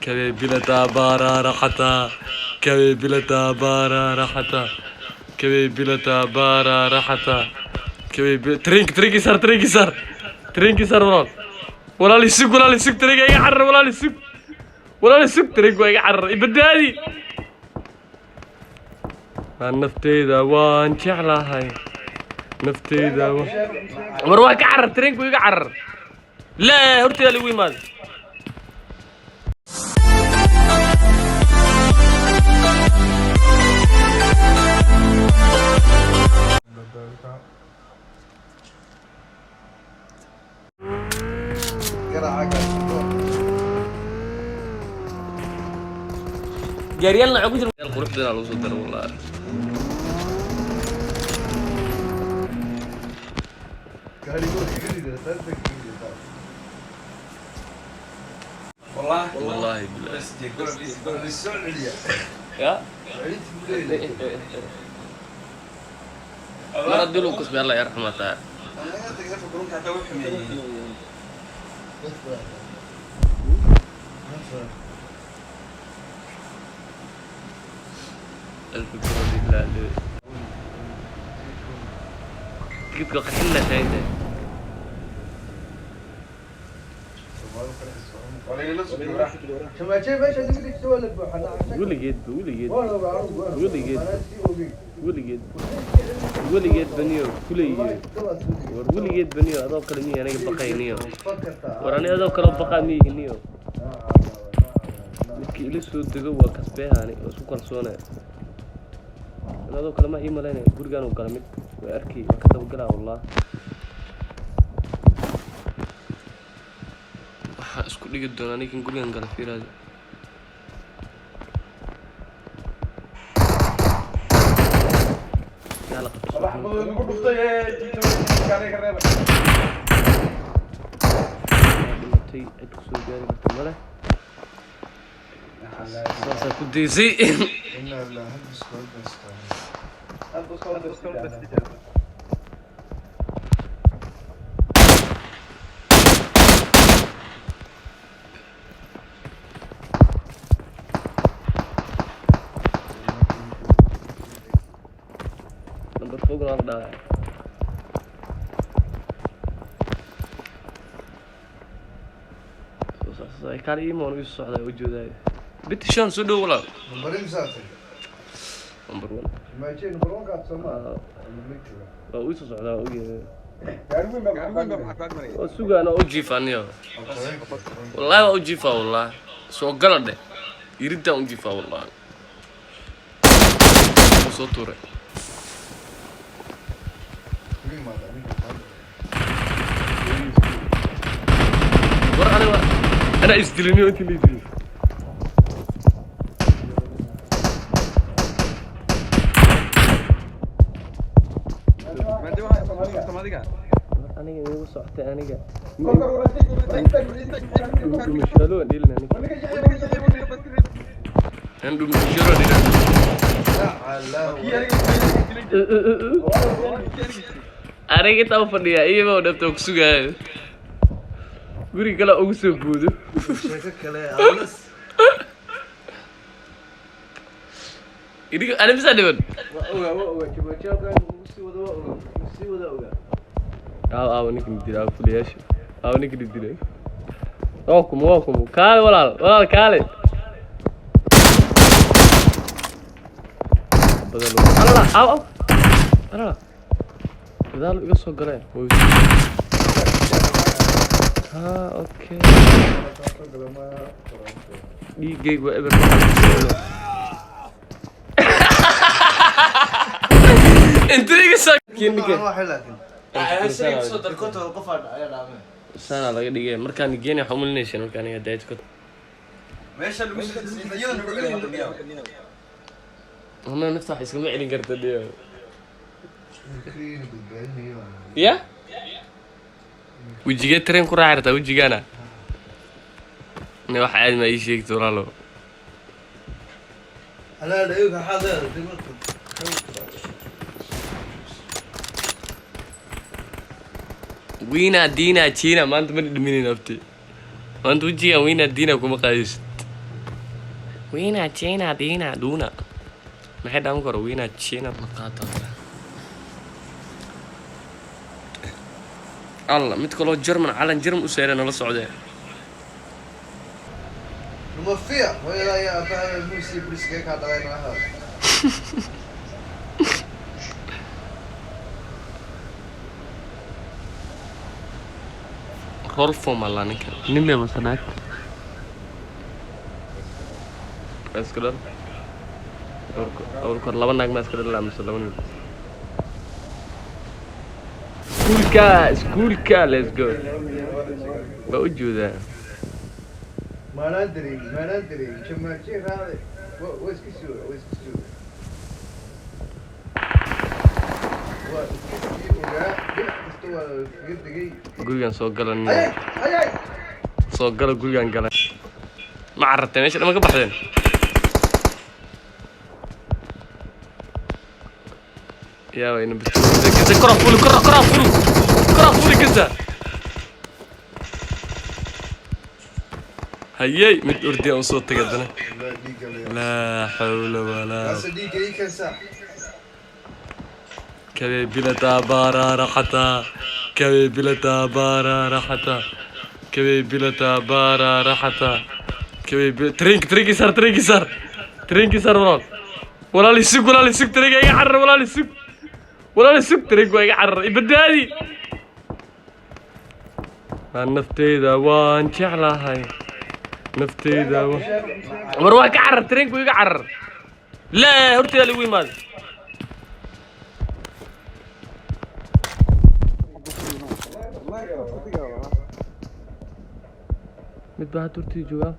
Kabeebilataa baaraaraxataa, kabeebilataa baaraaraxataa, kabeebilataa baaraaraxataa, kabeebi. Tareenki, tareenkii saar, tareenkii saar, tareenkii saar. Walaal, walaal, isug, walaal, isug, tareenka iga carar. Walaal, isug, walaal, isug, tareenka waa iga carar. Ibadbaadi. Waan nafteyda waan jeclahay, nafteyda war waa ka carar, tareenku iga carar. Laa horteeda lagu imaaday. Gaariyaal nooca ku jira qurux badan lagu soo daro, wallahi. Wallahi billahi ya mar haddii lagu kasbay, Allah yarxama taa. Alf billah tikidka qaxin la tahay. Weligeed, weligeed, weligeed, weligeed, weligeed baniyo kuleeyo. War weligeed baniyo, adoo kale miyi aniga baqayniyo. War ani adoo kale baqaa miyihiniyo. Midka ila soo dego waa kasbeehani oo isku kalsoonaya. In adoo kale ma ii malaynaya. Gurigaan uu gala mid waa arkay, waa ka dabagalaa. Wallah, waxaan isku dhigi doonaa ninkan gurigan gala. Fiiraadi. Yaa la qabto? Dhimatay, cid kusoo gaari karta male, saasaa ku daysay. Number 4 waa la dhaawacay. Soo soo kaali imoon isu socdaa u joodaayo. Bitishan soo dhow, walaal. Number 1 waa uu soo socdaa, waa ogyahay, waa sugaana, u jiifaa niyo. Wallahi waa u jiifaa, wallahi. Soo gala dheh, iridaan u jiifaa, wallahi. Wuu soo tuuray. War aniga anaa isdiliniyo intii la isdilin. War aniga igu socotay, aniga dhumashaalo aan dhelin, aniga aan dhumashaalo aan dhelin. Aniga intaa u fadhiyaa iyagoo dhabta ku sugaayo, guriga kale ugu soo buudo. Idiga ani misaa dhiban? Aaw, aaw, ninkan dila, aaw fuliyaasha, aaw ninkan dilay. Waa kuma, waa kuma? Kaale walaal, walaal, kaale. Badan alala, aaw, aaw, alala, gadaal iga soo galeen. Ha, okay, dhiiggaygu waa eber. Intuu iga soo saanaa laga dhigay markaan geeni. Waxaa umalinaysa markaan aniga diet ka hana nafta wax iskama celin karta dhiyo ya. Wejigee tareen ku raaci kartaa wejigaana? Ne wax caadi ma ii sheegto, walaalo. Wiina diina jiina maanta ma dhidhiminayno abti. Maanta wejigaan wiina diina kuma qaadaysid. Wina China Dina Duna. Maxay dhahan karo Wina China maqaata. Allah, mid kaloo German calan German u saaran nala socdee. Nummer 4. Hooyada ayaa aabbaha muusi briska ka dhalay malaha. Rolfo mala ninkan. Nin bay mase naag? Ma isku dhal? Awrkoor laba naag ma isku dhalaa mise laba nin? Iskuulka, iskuulka, let's go. Waa u jeedaa. Maanaan dareemin, maanaan dareemin. Jamaaje raade. Waa iska suga, waa iska suga. Waa iska sii ogaa. Dhinac kasta waa kaga degay. Gurigan soo galan. Ayay, ayay. Soo gala gurigan galan. Ma carartay meesha dhama ka baxdeen? Yaa wayna gasa kora fuli kora kora fuli kora fuli gasa. Hayey mid ordi aan soo tagay haddana. Walaa dhiigga la yaab. Laa xawla walaa Kaasa dhiigga ii keensaa. كبيبلتا بارا راحتا كبيبلتا بارا راحتا كبيبلتا بارا راحتا كبيبل ترينك ترينك صار ترينك صار ترينك صار walaal walaal isug walaal isug tareenka iga carar walaal isug walaal isug tareenka waa iga carar i badbaadi. Aan nafteyda waan jeclahay nafteyda war waa ka carar tareenku iga carar laa horteeda lagu imaaday. Mid baa hadda horteyda joogaa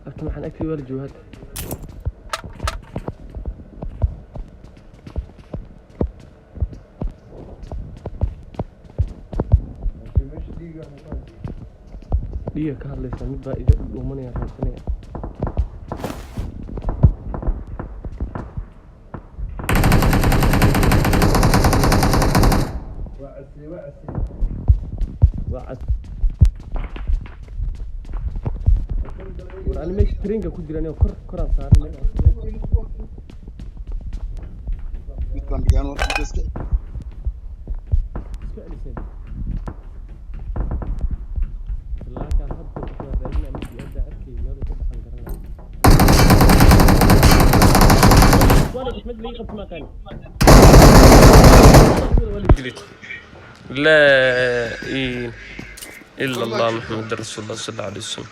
abta maxaan agteyda waa la joogaa hadda. Meesha dhiigga waxaa ku haysaa. Dhiiga ka hadlaysaa mid baa iga dhuumanaya raadsanaya. Waa casri, waa casri. Waa cad war ani meesha tareenka ku jiraan kor koraan saaran. Mid baan dhigaan warka iska. Iska celiseen laakaan hadda waxaa raadinaa midii hadda arkay meel uu ka baxan garanaya. Mid laga qabto maaqaan laa ila allah Maxamed rasuul allah sal alay wasalam.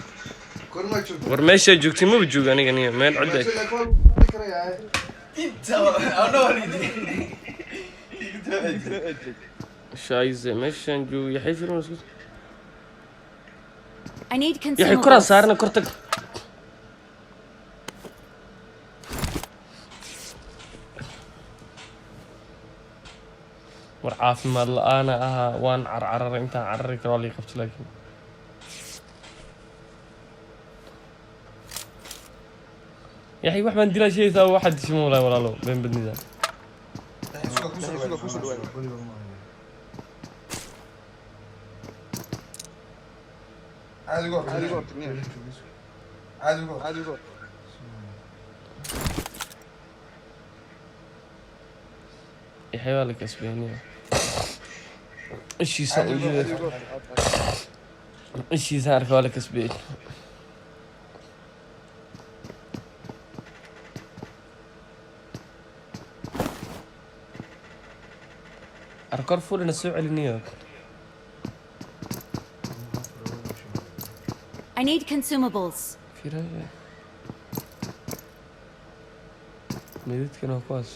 Kor ma joogto. War meeshaa joogtay maba joogo aniga niyo meel cid Jamaaje la kor karayaa. Shayze meeshaan joogo yaxay firma isku I need yaxay koraan consumables. Saarana kor tag. War caafimaad la-aana ahaa waan carcararay intaan carari karo waa lii qabto laakiin yaxay wax baan dilaa sheegaysaa waxaad dishay ma walaalo been badnida. Suga kusoo dhawaada. Caadi uga Caadi uga hortag. Caadi uga Caadi uga. Yaxay waa la kasbeynaya ishiisa Caadi uga ujeeda hortag. Ishiisa arka waa la kasbeyey. Arkor fulina soo celinayo. I need consumables. Firaya midadkan waa kuwaas.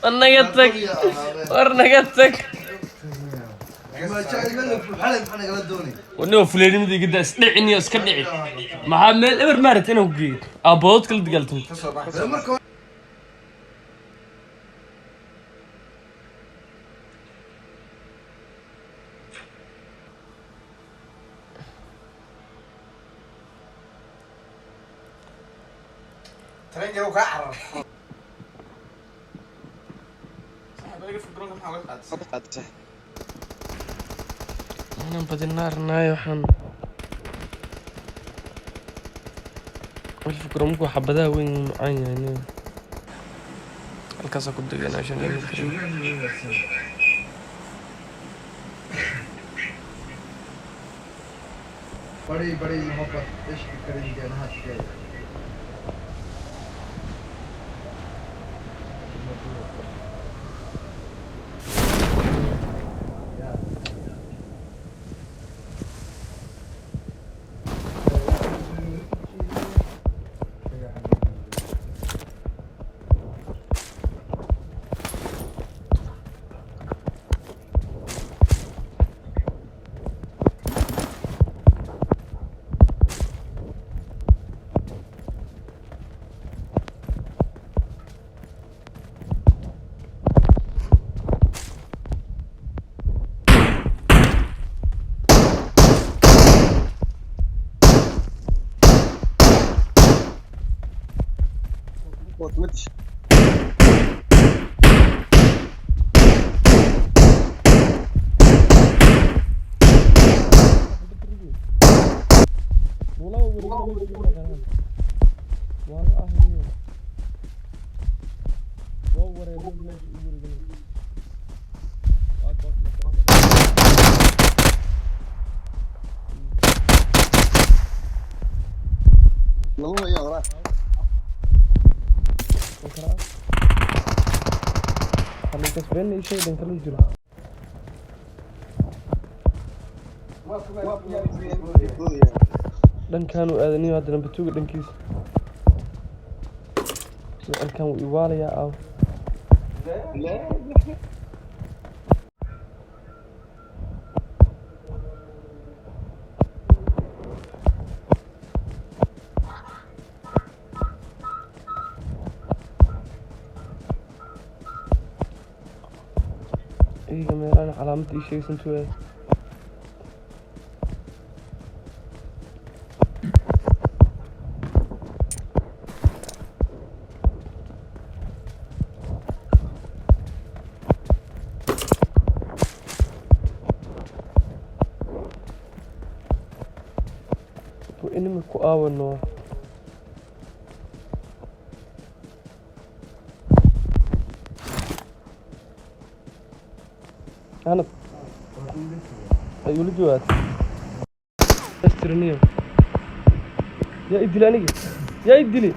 War naga tag war naga tag. Warnigo fuleynimada iga daa isdhiciniyo iska dhici maxaa meel eber maarat inaan ku geeyo aabbadood kala dagaaltamo. Marka Tareenkii uu kaa cararay. Inaan badinaa arnaayo waxaan wilfa garoonku xabadaha weyn macaan yahay nin. Halkaasaan ku deganaa shan iyo toban. बड़ी बड़ी मोहब्बत इश्क करेंगे नहात के। Mid. Laba ayaa waraa. Dhankaanu aadaniyo haddana batuuga dhankiisa halkan wuu iwaalayaa aaw. Iga meelaan calaamad ii sheegsan tuwaay. Bu enemy ku aawano. Hanad ayuu la joogaa tirniyo. Yaa idili aniga, yaa idili,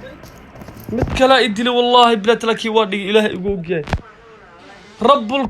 mid kalaa idili, wallaahi bilatalakii waa dhigi. Ilaahay igu ogyahay rabbul.